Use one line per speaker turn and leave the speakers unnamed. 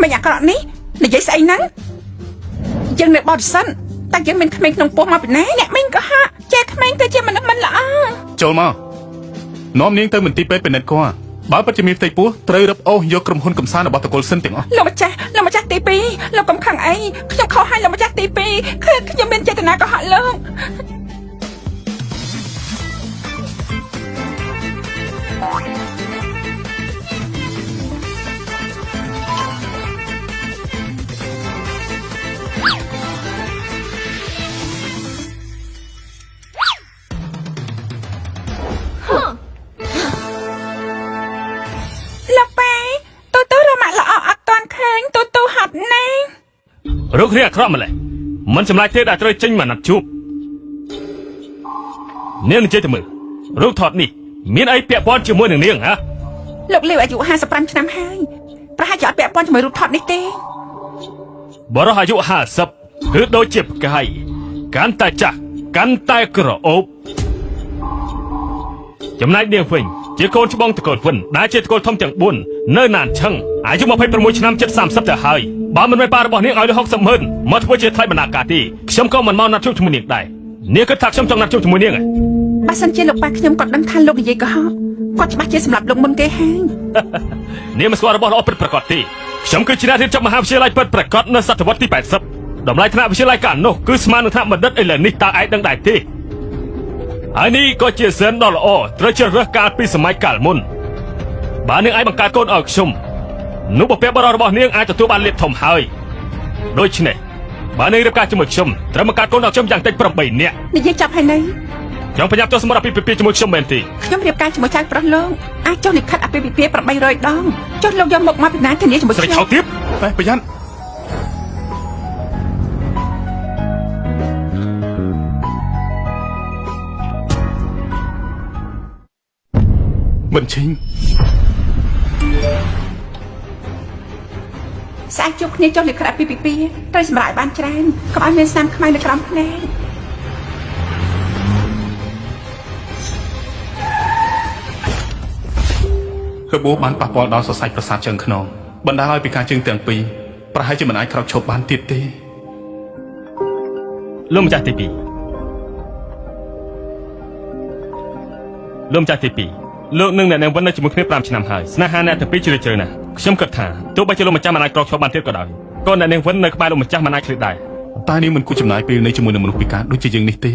មេងអាក្រក់នេះនិយាយស្អីហ្នឹងយើងនៅបរិសិនតែយើងមានក្មេងក្នុងពោះមកពីណាអ្នកមីងក៏ហាក់ចេះក្មេងទៅជាមនុស្សមិនល្អ
ចូលមកនាំនាងទៅមន្ទីរពេទ្យពិនិត្យគាត់បើពិតជាមានផ្ទៃពោះត្រូវរឹបអូសយកក្រុមហ៊ុនកំសាន្តរបស់តកូលសិនទាំងអស់
លោកម្ចាស់លោកម្ចាស់ទី2លោកកុំខឹងអីខ្ញុំខុសហើយលោកម្ចាស់ទី2គឺខ្ញុំមានចេតនាកុហកលោកលោកប៉ែទូទូរមាក់ល្អអត់តាន់ឃើញទូទូហត់ណាស់
រូបរាងអាក្រក់ម្ល៉េះមិនចម្លែកទេដែលត្រូវចេញមកណាត់ជួបនាងនិយាយទៅមើលរូបថតនេះមានអីពាក់ព័ន្ធជាមួយនឹងនាងហ៎
លោកលាវអាយុ55ឆ្នាំហើយប្រហែលជាអត់ពាក់ព័ន្ធជាមួយរូបថតនេះទេ
បរិះអាយុ50គឺដូចជាផ្កាយកាន់តែចាស់កាន់តែក្រអូបចំណែកនាងវិញជាកូនច្បងតកូលវិនដែលជាតកូលធំទាំង4នៅណានឆឹងអាយុ26ឆ្នាំជិត30ទៅហើយបើមិនមែនប៉ារបស់នាងឲ្យលុយ60ម៉ឺនមកធ្វើជាថ្លៃបណ្ណាការទេខ្ញុំក៏មិនមកណាត់ជួបជាមួយនាងដែរនាងគិតថាខ្ញុំចង់ណាត់ជួបជាមួយនាងហ៎
បើសិនជាលោកប៉ាខ្ញុំគាត់ដឹងថាលោកនិយាយកុហកគាត់ច្បាស់ជាសម្រាប់លោកមុនគេហើយ
នាងមិនស្គាល់របស់ល្អពិតប្រាកដទេខ្ញុំគឺជាអ្នករៀនចប់មហាវិទ្យាល័យពិតប្រាកដនៅសតវត្សទី80តម្លៃថ្នាក់វិទ្យាល័យកាលនោះគឺស្មើនឹងថ្នាក់បណ្ឌិតឥឡូវនេះតើឯងដឹងដែរទេហើយនេះក៏ជាសិនដ៏ល្អត្រូវជ្រើសរើសកាលពីសម័យកាលមុនបើនាងឯងបង្កើតកូនឲ្យខ្ញុំនោះបពៈបរិរបស់នាងអាចទទួលបានលាភធំហើយដូច្នេះបើនាងរៀបការជាមួយខ្ញុំត្រូវបង្កើតកូនឲ្យខ្ញុំយ៉ាងតិច8នាក់
និយាយចាប់ហើយនៅ
ចង់ប្រញាប់ទស្សនៈពីពីជាមួយខ្ញុំមែនទេ
ខ្ញុំរៀបការជាមួយចៅប្រុសលោកអាចចុះលិខិតអាពាហ៍ពិពាហ៍800ដងចុះលោកយកមុខមកពីណាធានាជាមួយខ្ញុំ
ស្រីឆោទៀប
តែប្រយ័ត្នមិនឈិញ
ស្អែកជួបគ្នាចុះលិខិតអាពាហ៍ពិពាហ៍ត្រូវសម្រាប់ឲ្យបានច្រើនកុំឲ្យមានស្នាមខ្មៅនៅក្រោមភ្នែក
របួសបានប៉ះពាល់ដល់សរសៃប្រសាទជើងខ្នងបណ្ដាលឲ្យពិការជើងទាំងពីរប្រហែលជាមិនអាចក្រោកឈប់បានទៀតទេ
លោកម្ចាស់ទី2លោកម្ចាស់ទី2លោកនិងអ្នកនាងវិននៅជាមួយគ្នា5ឆ្នាំហើយស្នេហាអ្នកទាំងពីរជ្រាលជ្រៅណាស់ខ្ញុំគិតថាទោះបីជាលោកម្ចាស់មិនអាចក្រោកឈរបានទៀតក៏ដោយក៏អ្នកនាងវិននៅក្បែរលោកម្ចាស់មិនអាចឃ្លាតដែរ
តែនាងមិនគួរចំណាយពេលនៅជាមួយនឹងមនុស្សពិការដូចជាយើងនេះទេ